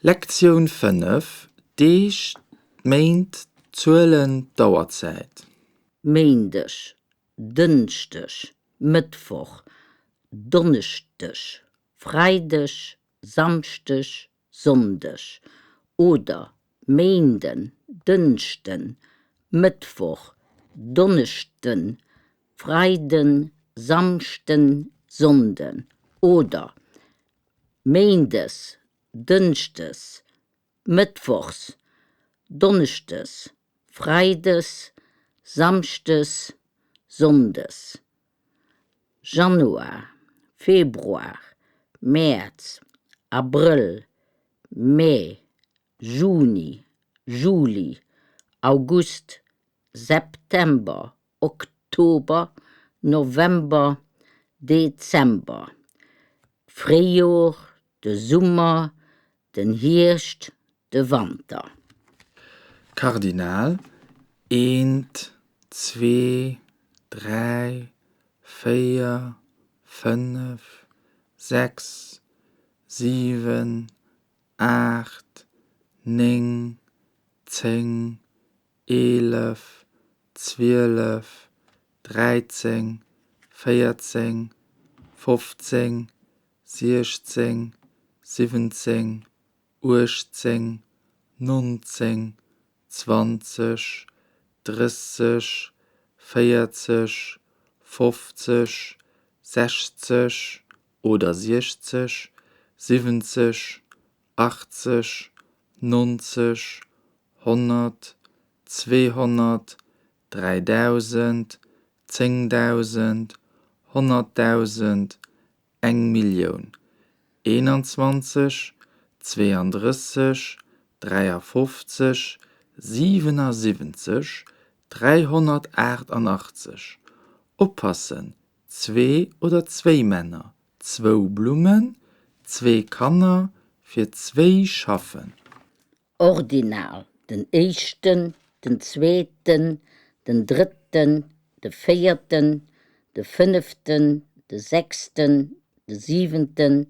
Lektioun 5, D'Deeg, d'Méint, d'Zuelen, d'Auerzäit. Méindeg, Dënschdeg, Mëttwoch, Donneschdeg, Freideg, Samschdeg, Sonndeg oder Méinden, Dënschden, Mëttwoch, Donneschden, Freiden, Samschden, Sonnden oder Méindes, Dënschdes, Mëttwochs, Donneschdes, Freides, Samschdes, Sonndes. Januar, Februar, Mäerz, Abrëll, Mee, Juni, Juli, August, September, Oktober, November, Dezember, d'Fréijor, de Summer, den Hierscht, de Wanter. Kardinal, Eent, zwee, dräi, véier, fënnef, sechs, siwen, aacht, néng, zéng, 11, 12, 13, 14, 15, 16, 17, 18, 19, 20, 30, 40, 50, 60 oder 60, 70, 80, 90, 100, 200, 3.000, 10.000, 100.000, eng Millioun, 21, 32, 53, 77, 388. Oppassen, zwee oder zwéi Männer, zwou Blummen, zwee Kanner, fir zwéi schaffen. Ordinal, den éischten, den zweeten, den drëtten, de véierten, de fënneften, de sechsten, de siwenten,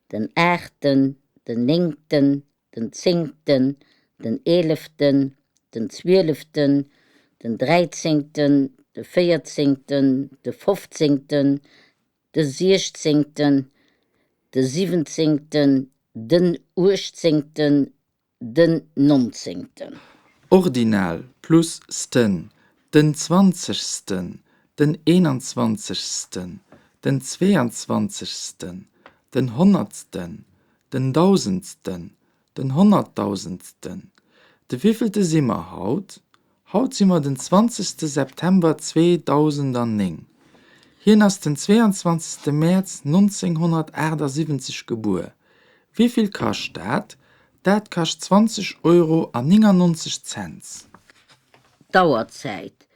den aachten, den néngten, den zéngten, den eeleften, den zwieleften, den dräizéngten, de véierzéngten, de fofzéngten, de siechzéngten, de siwwenzéngten, den uechtzéngten, den nonzéngten. Ordinal plus sten, den zwanzegsten, den eenanzwanzegsten, den zweeanzwanzegsten, den honnertsten, den dausendsten, den honnertdausendsten. De wéivillte si mer haut? Haut si mer den zwanzegste September 2009. Hien ass den 22. Mäerz 1978 gebuer. Wéivill kascht dat? Dat kascht 20 Euro an 99 Cents. D'Auerzäit,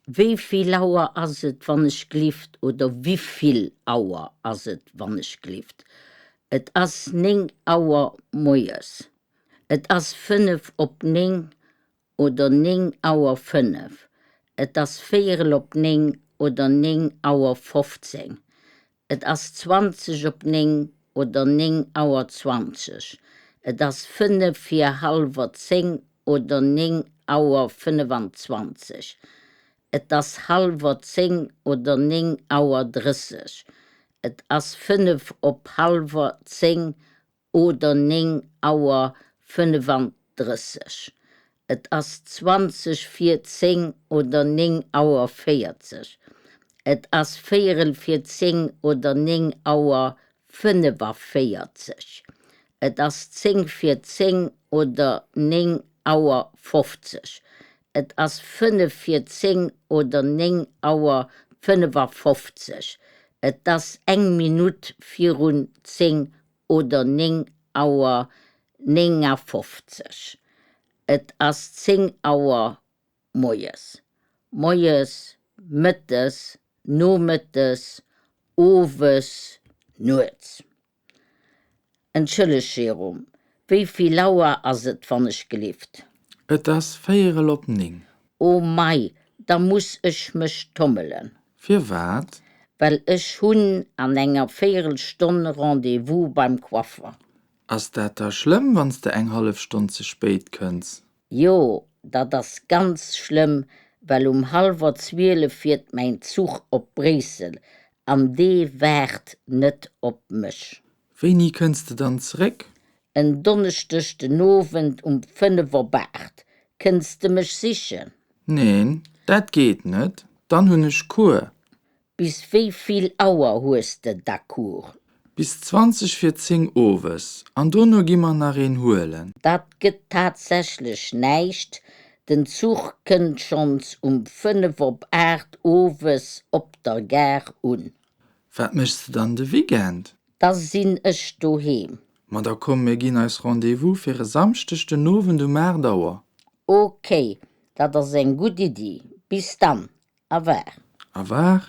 Wéi vill Auer ass et, wann ech glift? Oder Wivill Auer ass et, wann ech glift? Et ass 9 Auer moies. Et ass 5 op 9 oder 9 Auer 5. Et ass véierel op 9 oder 9 Auer 15. Et ass 20 op 9 oder 9 Auer 20. Et ass 5 vir hallwer 10 oder 9 Auer 25. Et ass hallwer 10 oder 9 Auer 30. Et ass 5 op hallwer 10 oder 9 Auer 35. Et ass 20 vir 10 oder 9 Auer 40. Et ass véierel vir 10 oder 9 Auer 45. Et ass 10 vir 10 oder 9 Auer 50. Et ass 5 vir 10 oder 9 Auer 55. Et ass eng Minutt virun 10 oder 9 Auer 59. Et ass 10 Auer moies. Moies, mëttes, nomëttes, owes, nuets. Entschëlleg Jérôme, wéi vill Auer ass et wann ech gelift? Et ass véierel op 9. Oh mei, da muss ech mech tommelen. Firwat? Well ech hunn an enger Véierelstonn Rendez-vous beim Coiffer. Ass dat da schlëmm, wann s de eng hallef Stonn ze spéit kënns? Jo, dat ass ganz schlëmm, well um hallwer 12 fiert mäin Zuch op Bréissel an dee waart net op mech. Wéini kënns de dann zeréck? En Donneschdeg den Owend um 5 op 8. Kënns de mech sichen? Neen, dat geet net, dann hunn ech Cours. Bis wéi vill Auer hues de da Cours? Bis 20 vir 10 owes, an dono gi mer nach een huelen. Dat gëtt tatsächlech näischt, den Zuch kënnt schonns um 5 op 8 owes op der Gare un. Wat méchs de dann de Weekend? Da sinn ech doheem. Ma da komm mir ginn eis Rendez-vous fir e Samschdeg den Owend um 8 Auer. Ok, dat ass eng gutt Iddi. Bis dann. A war. A war.